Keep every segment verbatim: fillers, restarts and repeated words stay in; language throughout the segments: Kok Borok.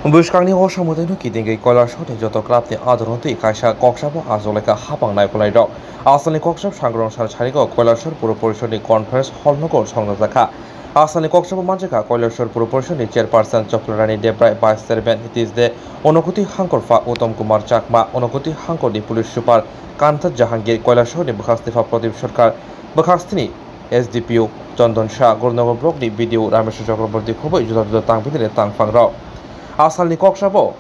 Bwskangni o samwtaino kitingwi Koilasor ni joto club ni adorno twi kaisa koksabo achuk laikha hapang naikolnairok. Asalni koksab sangrong sal sarigo Koilasor Puro Porishod ni conference hall nogo songjajakha. Asalni koksabo manjakha Koilasor Puro Porishod ni chairperson Chokla Rani Debrai, vice chairman Hitish De, Onokuti Hangkor pha Uttom Kumar Chakma, Onokuti Hangkor ni police super Kanta Jahangir, Koilasor ni bwkhak snifa Pradip Sarkar, bwkhak sni S D P O Chondon Shah, Gurunogor block ni B D O Rameswar Chakraborty khoboi juda juda tangpinire tangphangrok. Asalni koksabo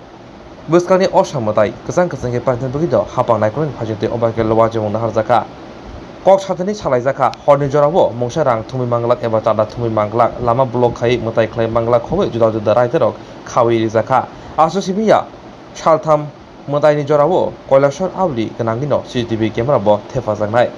bwskangni o samwtai kwchang kwchang khe paithak bagwi do hapang naikolni phajwktwi obaikhe lowa jemung naharjakha. Kok satini salaijakha, horni jorao mungsa rang thumwi manglak eba chanda thumwi manglak, lama block khai mwtai khlai manglak khoboi juda juda raiterok khawi rijakha. Aswk simi ya saltham mwtaini jorao Koilasor auli gwnangwino C C T V camera bo thepajaknai.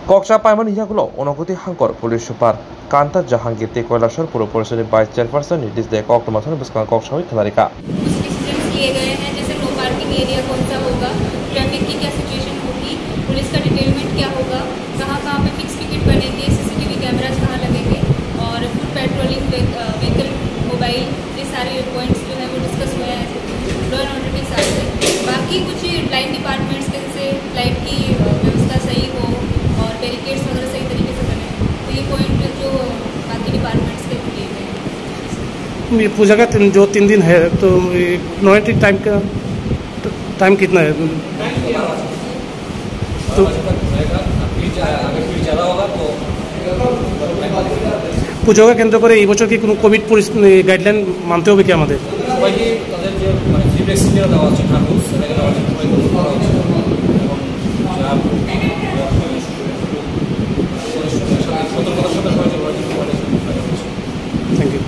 Koksa paimani yagulo Onokuti Hangkor police super Kanta Jahangir tei Koilasor Puro Porishod ni vice chairperson ni disde koktwma thani bwskang kok sawi khwnarikha. कुछ डिसीजंस लिए गए हैं, जैसे no parking area कौन सा होगा, ट्रैफिक की क्या सिचुएशन होगी, पुलिस का डिटेलमेंट क्या होगा, कहाँ कहाँ पे फिक्स पिकेट बनेंगे, सीसीटीवी कैमरास कहाँ लगेंगे और फुट पेट्रोलिंग, व्हीकल, मोबाइल, ये सारे पॉइंट्स जो है वो डिस्कस हुए हैं लॉ एंड ऑर्डर के हिसाब से। बाकी कुछ लाइन डिपार्टमेंट्स के जैसे लाइट की, अ, व्यवस्था सही हो और बैरिकेड्स वगैरह सही तरीके से बने, तो ये पॉइंट जो बाकी डिपार्टमेंट्स के लिए गए हैं। ये पूजा का तीन, जो तीन दिन है, तो ये नॉइट टाइम का टाइम कितना है? तो পুজোকে কেন্দ্র করে এই বছর কি কোনো কোভিড পরিস-, গাইডলাইন মানতে হবে কি আমাদের? সবাইকে তাদের যে, মানে, ফিডব্যাক সিগন্যাল দেওয়া আছে, ঠাকুর, সেটাকে দেওয়া আছে, সবাইকে অনুরোধ করা হচ্ছে।